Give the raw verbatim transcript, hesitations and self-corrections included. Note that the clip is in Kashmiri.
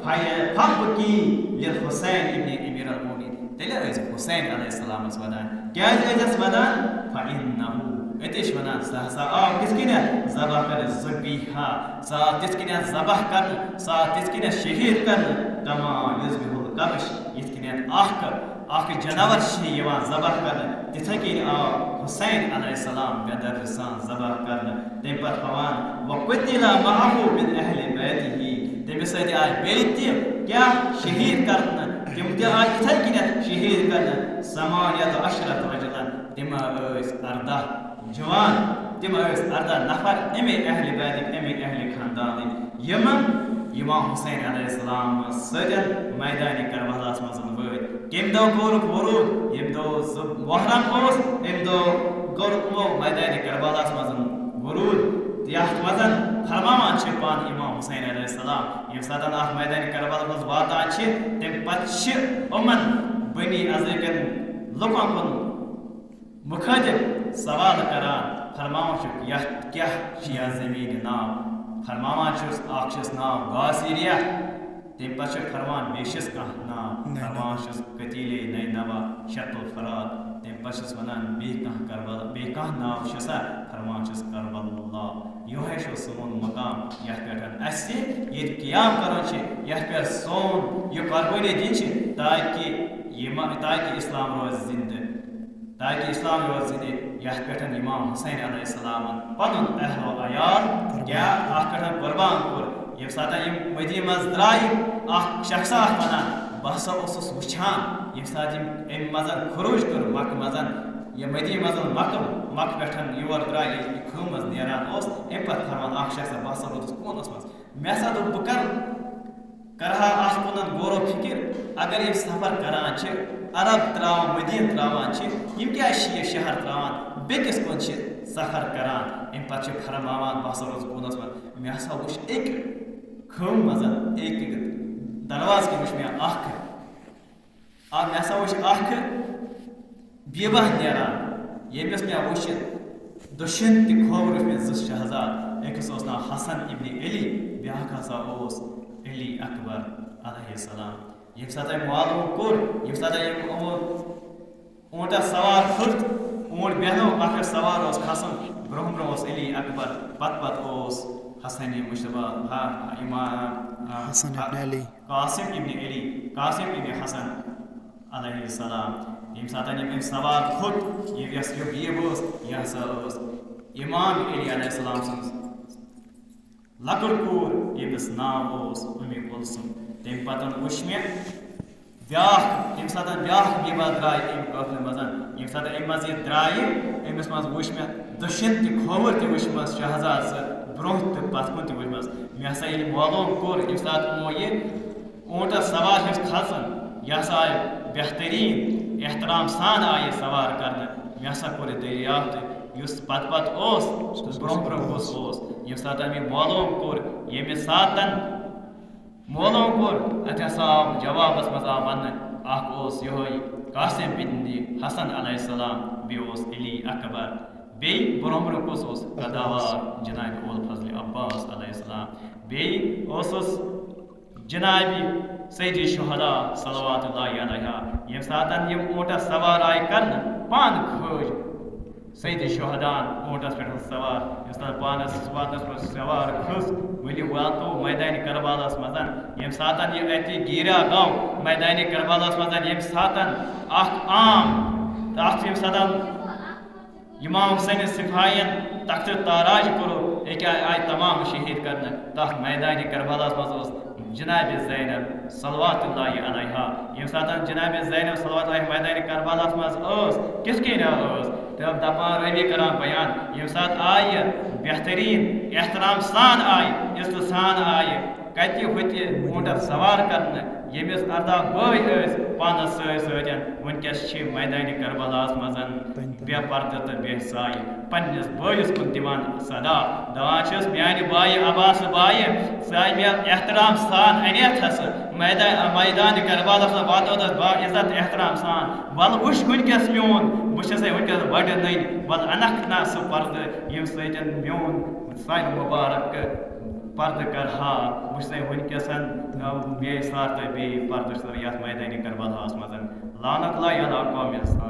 فَيَ-، فَابْكِي لِلْحُسَيْنِ ابْنِ أَمِيرِ الْمُؤْمِنِينَ۔ تیٚلہِ ٲسۍ حُسین علیہ السلامَس وَدان۔ کیٛازِ ٲسۍزٮ۪س وَدان؟ فَإِنَّهُ، أتی چھِ وَنان، سُہ ہسا آو کِتھ کٔنٮ۪تھ ذبح کَرنہٕ، ذُبِحَ، سُہ آو تِتھ کٔنٮ۪تھ ذبح کَرنہٕ، سُہ آو تِتھ کٔنٮ۪تھ شہیٖد کَرنہٕ، کَما یُذبِحُ الْکَبْشَ، یِتھ کٔنٮ۪تھ اَکھ، اَکھ جانوَر چھِ یِوان ذبح کَرنہٕ، تِتھَے کٔنۍ آو حُسین علیہ السلام بے دَردی سان ذبح کَرنہٕ۔ تَمہِ پَتہٕ فرمان، وَقُتِلَ مَعَهُ مِنْ أَهْلِ بَيْتِهِ، تٔمِس سۭتۍ آے بیٚیہِ تہِ کیٛاہ شہیٖد کَرنہٕ، تِم تہِ آے یِتھَے کٔنٮ۪تھ شہیٖد کَرنہٕ، ثَمَانِيَةَ عَشْرَةَ رَجُلًا، تِم ٲسۍ اَرداہ جوان، تِم ٲسۍ اَرداہ نفر اَمے اہلِ بیتٕکۍ، اَمے اہلِ خاندانٕکۍ، یِم امام حسین علیہ السلام سۭتۍ میدانِ کربلاہَس منٛز وٲتۍ۔ کَمہِ دۄہ کوٚرُکھ ورود؟ ییٚمہِ دۄہ زٕ محرم اوس، اَمہِ دۄہ کوٚر یِمو میدانِ کربلاہَس منٛز ورود۔ یَتھ منٛز فرماوان چھِ پانہٕ امام حسین علیہ السلام، ییٚمہِ ساتہٕ اَتھ میدانِ کربلاہَس منٛز واتان چھِ، تَمہِ پَتہٕ چھِ یِمَن بنی عزرٕ کٮ۪ن لُکَن کُن مُخٲطِب سوال کران، فرماوان چھُکھ، یَتھ کیٛاہ چھِ یَتھ زٔمیٖنہِ ناو؟ فرماوان چھُس، اَکھ چھُس ناو گاسیریا، تَمہِ پَتہٕ چھُ فرمان، بیٚیہِ چھُس کانٛہہ ناو، نینوا۔ فرماوان چھُس، قتیلے نینوا، شط الفرات، تَمہِ پَتہٕ چھُس وَنان، بیٚیہِ کانٛہہ کربلا، بیٚیہِ کانٛہہ ناو چھُ سا؟ فرماوان چھُس، کربلا۔ یِہوٚے چھُ سون مقام، یَتھ پٮ۪ٹھ اَسہِ ییٚتہِ قیام کَرُن چھِ، یَتھ پٮ۪ٹھ سون یہِ قۄربٲنی دِنۍ چھِ، تاکہِ یہِ ما-، تاکہِ اِسلام روزِ زِندٕ۔ تاکہِ اِسلام یوت زِ یَتھ پٮ۪ٹھ امام حسین علیہ السلامن پنُن اہل و عیال کیٛاہ اَتھ پٮ۪ٹھ قۄربان کوٚر۔ ییٚمہِ ساتہٕ یِم مدیٖنہٕ منٛز درٛایہِ، اَکھ شخصا اَکھ وَنان، بہٕ ہسا اوسُس وٕچھان، ییٚمہِ ساتہٕ یِم أمۍ منٛز خروج کوٚر مکہٕ منٛز، یہِ مدیٖنہٕ منٛز مکہٕ، مکہٕ پٮ۪ٹھ یور درٛاے، ییٚلہِ یہِ خٲم منٛز نیران اوس، اَمہِ پتہٕ فرمان اَکھ شخصا، بہٕ ہسا روٗدُس کوٗنَس منٛز۔ مےٚ ہسا دوٚپ، بہٕ کَرٕ کرٕ ہا اَتھ کُنَن غور و فِکر، اگر یِم سفر کران چھِ، عرب ترٛاوان، مدیٖنہٕ ترٛاوان چھِ، یِم کیٛازِ چھِ یہِ شہر ترٛاوان، بیٚکِس کُن چھِ سفر کران؟ اَمہِ پتہٕ چھِ فرماوان، بہٕ ہسا روزٕ کوٗنَس منٛز، مےٚ ہسا وٕچھ أکۍ خٲمہٕ منٛز، أکۍ دروازٕ کِنۍ وٕچھ مےٚ اَکھ، آ، مےٚ ہسا وٕچھ اَکھ بیبہ نیران، ییٚمِس مےٚ وٕچھِتھ دۄشن تہِ کھووُر ٲسۍ مےٚ زٕ شہزاد۔ أکِس اوس ناو حسن ابن علی، بیٛاکھ ہسا اوس علی اکبر علیہ السلام۔ ییٚمہِ ساتہٕ أمۍ معلوم کوٚر، ییٚمہِ ساتہٕ أمۍ یِمو اوٗنٹس سوار کھوٚت، اوٗنٹ بیٚہنووُکھ، اکھ سوار اوس کھسُن، برونٛہہ برونٛہہ اوس علی اکبر، پتہٕ پتہٕ اوس حسن مشتبہ، ہا، امام، آ، حسن ابن علی۔ قاسم ابن علی، قاسم ابن حسن علیہ السلام۔ ییٚمہِ ساتہٕ یِم أمۍ سوار کھوٚت، یہِ یۄس یہِ بیب ٲس، یہِ ہسا ٲس امام علی علیہ السلام سٕنٛز لۄکٕٹ کوٗر، ییٚمِس ناو اوس اُمہِ کلثوم۔ تَمہِ پتہٕ وٕچھ مےٚ بیٛاکھ، ییٚمہِ ساتہٕ بیٛاکھ بیبہ درٛاے اَمہِ قٲفلہٕ منٛز، ییٚمہِ ساتہٕ اَمہِ منٛز یہِ درٛایہِ، أمِس منٛز وٕچھ مےٚ دٔچھِنۍ تہِ کھووُر تہِ وٕچھ مَس شہزاد سٕنٛز، برٛونٛہہ تہٕ پتھ کُن تہِ وٕچھ مَس۔ مےٚ ہسا ییٚلہِ معلوم کوٚر، ییٚمہِ ساتہٕ یِمو یہِ اوٗنٹس سوار ہیوٚت کھسُن، یہِ ہسا آیہِ بہتریٖن احترام سان آیہِ سوار کرنہٕ۔ مےٚ ہسا کوٚر یہِ دٔریافت، یُس پتہٕ پتہٕ اوس، سُہ برٛونٛہہ برٛونٛہہ کُس اوس۔ ییٚمہِ ساتہٕ مےٚ معلوم کوٚر، ییٚمہِ ساتہٕ معلوم کوٚر، اَتہِ ہسا آو جوابس منٛز آو وننہٕ، اکھ اوس یِہوٚے قاسم بن حسن علیہ السلام، بیٚیہِ اوس علی اکبر، بیٚیہِ برٛونٛہہ برٛونٛہہ کُس اوس؟ قداوار جناب اول فضل عباس علیہ السلام، بیٚیہِ اوسُس جناب سید شہدا صلوات اللہ علیہ۔ ییٚمہِ ساتہٕ یِم اوٗنٹس سوار آیہِ کرنہٕ، پانہٕ کھٲج سید شہدان اوٗنٹس پٮ۪ٹھ سوار۔ ییٚمہِ ساتہٕ پانس واتنس پٮ۪ٹھ سوار کھٔژ، ؤلِو واتو میدانِ کربلاہس منٛز۔ ییٚمہِ ساتہٕ یہِ اَتہِ گیٖرا گوٚو میدانِ کربلاہس منٛز، ییٚمہِ ساتہٕ اکھ عام، تہٕ اکھ ییٚمہِ ساتہٕ امام حسین سپاہین تخت تاراج کوٚرُکھ، أکیٛاہ آیہِ تمام شہیٖد کرنہٕ۔ تتھ میدانِ کربلاہس منٛز اوس جناب زینب صلوات اللہ علیہا۔ ییٚمہِ ساتہٕ جناب زینب صلوات اللہ میدانِ کربلاہس منٛز ٲس، کِتھ کٔنۍ ٲس؟ تہٕ دپان، رٲوی کران بیان، ییٚمہِ ساتہٕ آیہِ بہتریٖن احترام سان آیہِ، عزتہٕ سان آیہِ، کتہِ ہُتہِ اوٗنٹس سوار کرنہٕ، ییٚمِس ارداہ بٲے ٲسۍ پانس سۭتۍ سۭتۍ، وٕنکیٚس چھِ میدانِ کربلاہس منٛز بے پردٕ تہٕ بے سایہِ پننِس بٲیِس کُن دِوان صدا، دپان چھِس، میانہِ بایہِ عباس بایہِ، ژٕ آے مےٚ احترام سان انیتھس میدان، میدانِ کربلاہس منٛز واتنووتھس با عزت احترام سان۔ ولہٕ وٕچھ وٕنکیٚس میون، بہٕ چھسے وٕنکیٚس بڑٕ نٔنۍ، ولہٕ انکھ نا سُہ پردٕ، ییٚمہِ سۭتۍ میون سانہِ مُبارک پردٕ کرٕ ہا، بہٕ چھُسے وٕنکیٚس، آ، بے سار تہٕ بے پردٕ چھُس یتھ میدانِ کربلاہس منٛز۔ لعنت اللہ علی قوم اسلام۔